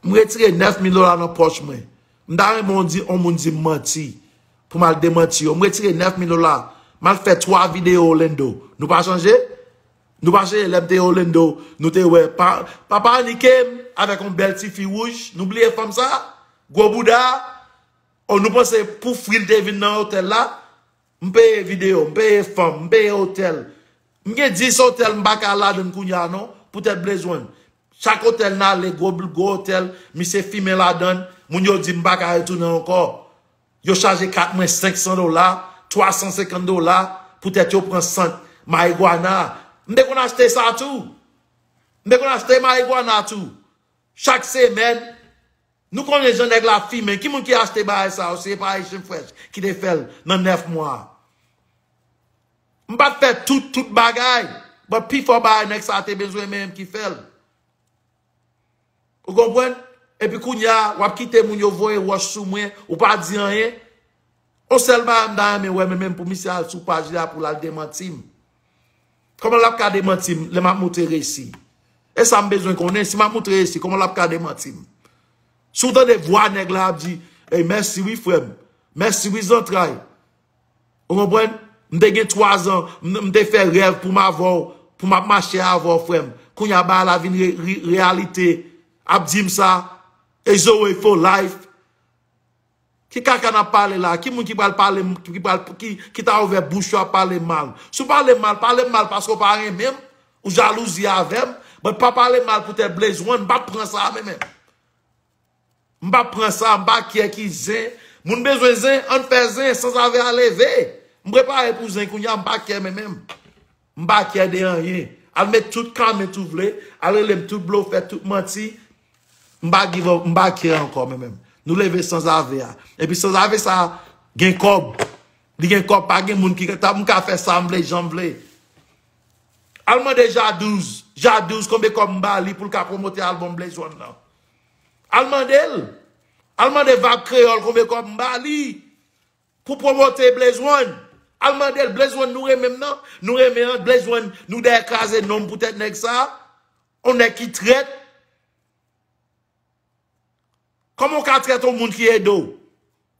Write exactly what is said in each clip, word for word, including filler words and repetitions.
M retire nèf mil dola nan pòch mwen. M ta renmen on di, on moun di m manti. Pou m al demanti yo. M retire nèf mil dola. M al fè twa videyo Orlando. Nou pa chanje? Nou pa chanje lè m te Orlando. Nou te wè pa, papa Annie Kem avèk on bèl ti fi wouj. Nou bliye fanm sa? Gwo bouda. Oh, nou panse pou fri l te vin nan otèl la? M peye videyo, m peye fanm, m peye otèl. M gen dis otèl m pa ka al ladann kounye a non, poutèt Blaze One. Chak otèl n ale, gwo, gwo otèl, misye fimen ladann, moun yo di m pa ka retounen ankò. Yo chaje kat mwen senk san dola, twa san senkant dola, poutèt yo pran sant marigwana. M te konn achte sa tou. M te konn achte marigwana tou. Chak semèn, nou konnen jan nèg la fimen. Ki moun ki achte bagay sa yo? Se pa Haitian Fresh ki te fè l nan nèf mwa. M pa t fè tout, tout bagay. But pifò bagay nèg sa te bezwen men m ki fè l. Ou konprann? Epi kounye a, w ap kite moun yo voye wòch sou mwen, ou pa di anyen. On sèl bagay m ta renmen wè, men menm pou misye al sou paj li a pou l al demanti m. Kòman l ap ka demanti m lè m ap montre resi? E sa m bezwen konnen, si m ap montre resi, kòman l ap ka demanti m? Si w tande vwa nèg la ap di, ey, mèsi wi frè m, mèsi wi zantray. Ou konprann? M te gen twa zan, m, m te fè rèv pou m avè w, pou m ap mache avè w, frè m. Kounye a bagay la vin re, re, reyalite. Ap di m sa, e Zoe for life. Ki kaka n ap pale la? Ki moun ki pral pale m, ki pral, ki, ki ta ouvè bouch yo ap pale m mal? Si w pale m mal, pale m mal paske w pa renmen m, ou jalouzi avè m. But pa pale m mal poutèt Blaze One, m p ap pran sa a menm menm. M p ap pran sa, m pa kè ki zen. Moun bezwen zen, ann fè zen, sanzave a leve. M prepare pou zen kounye a, m pa kè menm menm. M pa kè de anyen. Al met tout comment ou vle, al rele m tout blofè, tout manti. M pa give up, m pa kè ankò menm menm. Nou leve sanzave a. Epi sanzave sa gen kòb. Li gen kòb, pa gen moun ki ta, m ka fè sa m vle, jan m vle. Al mande Jadouz, Jadouz konbyen kòb m ba li pou l ka pwomote albòm Blaze One nan. Al mande l. Al mande Vab Kreyòl konbyen kòb m ba li pou pwomote Blaze One. Al mande l, Blaze One nou renmen m nan. Nou renmen an, Blaze One nou dèyè kraze non m poutèt nèg sa. On nèg ki trèt. Kòman w ka trèt on moun ki ede w?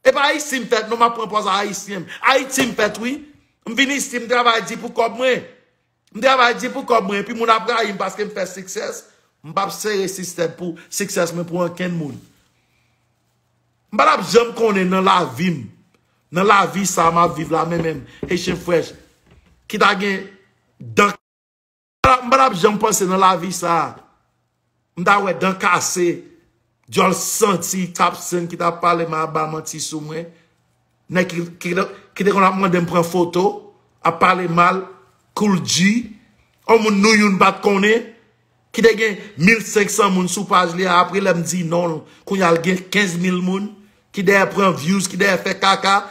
E pa Ayiti m fèt non, m ap pran pòz a Ayisyen. Ayiti m fèt wi. M vin isi, m travay di pou kòb mwen. M travay di pou kòb mwen, epi moun ap rayi m paske m fè success. M p ap sere sistèm pou success mwen pou ankenn moun. M pa t ap janm konnen nan lavi m, nan lavi sa a m ap viv la menm menm, Haitian Fresh, ki ta gen dan, m pa t ap janm panse nan lavi sa a m ta wè dan kase, dyòl santi, Top Cent ki t ap pale m, ap ba manti sou mwen. Nèg ki, ki, ki te konn ap mande m pran foto, ap pale mal, Kool G, on moun nou youn pa t konnen, ki te gen mil senk san moun sou paj li a, apre lè m di non, kounye a l gen kenz mil moun, ki dèyè pran views, ki dèyè fè kaka,